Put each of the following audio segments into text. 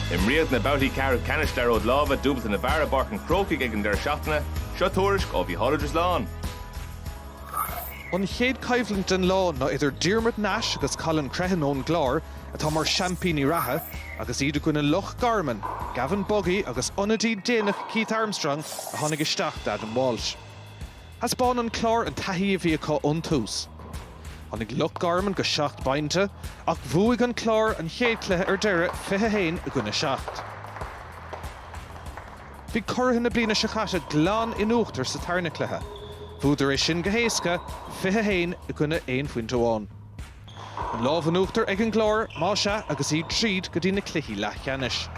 Imríodh na babhtaí ceathrú ceannais liathróid láimhe dúbailte na bhfear i bPáirc an Chrócaigh ag an deireadh seachtaine. Seo tuairisc ó Mhícheál Ó Drisleáin. An chéad choimhlint den lá ná idir Diarmuid Nash agus Colin Crehan ón gClár, atá mar seaimpíní reatha, agus iad i gcoinne Loch Garman, Gavin Buggy agus ionadaí déanach Keith Armstrong a tháinig isteach d'Adam Walsh. Thaispeáin an Clár an taithí a bhí acu ón tús. Tháinig Loch Garman go 7 bpointe, ach bhuaigh an Clár an chéad chluiche ar deireadh, 21 i gcoinne 7. Bhí curaithe na bliana seo caite glan in uachtar sa tarna cluiche. Bhuadar é sin go héasca, 21 i gcoinne aon phointe amháin. An lámh in uachtar ag an gClár, más ea, agus iad tríd go dtí na cluichí leathcheannais.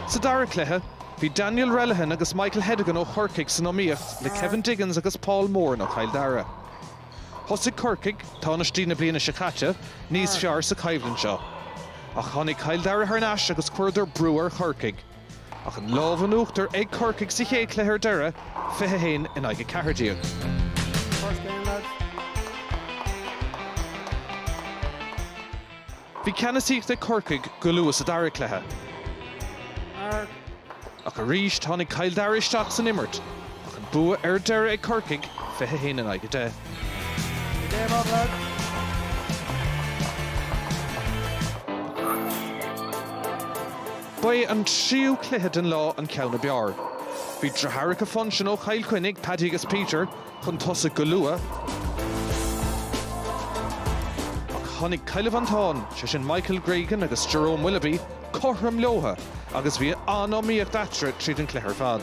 Sa dara cluiche, bhí Daniel Relihan agus Michael Hedigan ó Chorcaigh san iomaíocht le Kevin Diggins agus Paul Moran ó Chill Dara. Thosaigh Corcaigh, tánaistí na bliana seo caite, níos fearr sa choimhlint seo. Ach tháinig Cill Dara thar n-ais agus chuireadar brú ar Chorcaigh. Ach an lámh in uachtar ag Corcaigh sa chéad chluiche ar deireadh, 21 in aghaidh 14. Bhí ceannasaíocht ag Corcaigh go luath sa dara cluiche. Ach arís tháinig Cill Dara isteach san imirt, ach an bua ar deireadh ag Corcaigh, 21 in aghaidh 10. Ba é an tríú cluiche den lá an ceann ab fhearr. Bhí deartháireacha Funchion ó Chill Chainnigh, Paddy agus Peter, chun tosaigh go luath, ach tháinig Cill Mhantáin, sé sin Michael Gregan agus Jerome Willoughby, cothrom leotha agus bhí an-iomaíocht eatarthu tríd an cluiche ar fad.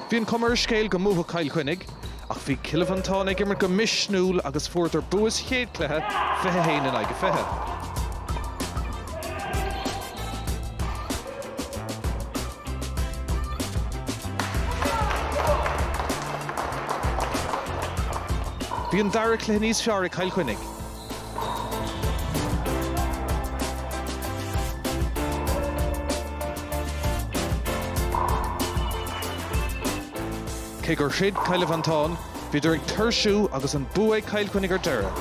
Bhí an chuma ar an scéal go mbuafadh Cill Chainnigh, Ach bhí Cill Mhantáin ag imirt go misniúil agus fuaireadar bua sa chéad cluiche, 21 in aghaidh 20. Bhí an dara cluiche níos fearr ag Cill Chainnigh. Cé gur throid Cill Mhantáin, bhíodar ag tuirsiú agus an bua ag Cill Chainnigh ar deireadh.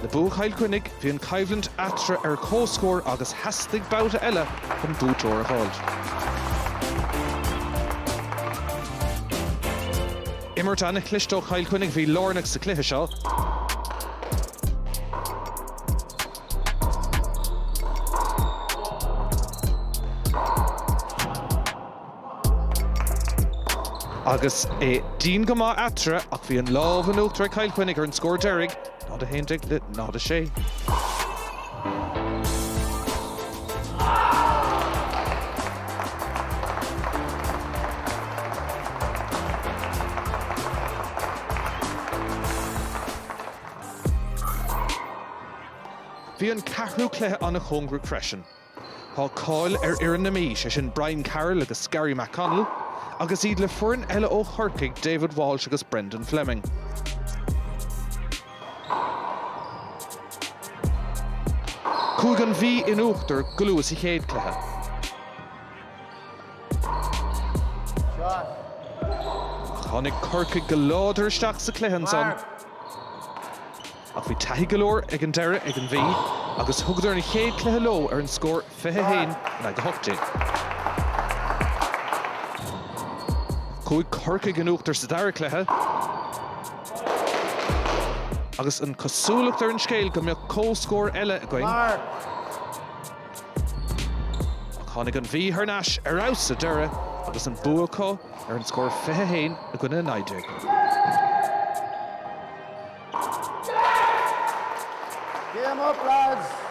Le bua Chill Chainnigh, bhí an choimhlint eatarthu ar comhscór agus theastaigh babhta eile chun buaiteoir a fháil. Imirt an-chliste ó Chill Chainnigh a bhí lárnach sa chluiche seo. Agus é dian go maith eatarthu ach bhí an lámh in uachtar ag Cill Chainnigh ar an scór deiridh, 0-11 le 0-6. Bhí an ceathrú cluiche an-chóngarach freisin. Tá cáil ar fhoireann na Mí, sé sin Brian Carroll agus Gary McConnell, agus iad le foireann eile ó Chorcaigh, David Walsh agus Brendan Fleming. Chuaigh an Mhí in uachtar go luath sa chéad cluiche. Ach tháinig Corcaigh go láidir isteach sa chluiche ansan. Ach bhí taithí go leor ag an deireadh ag an Mhí agus thugadar an chéad chluiche leo ar an scór 21 in aghaidh 18. Chuaigh Corcaigh in uachtar sa dara cluiche agus an chosúlacht ar an scéal go mbeadh comhscór eile againn. Ach tháinig an Mhí thar n-ais ar fheabhas sa deireadh agus an bua acu ar an scór 21 i gcoinne 19. Game up, lads!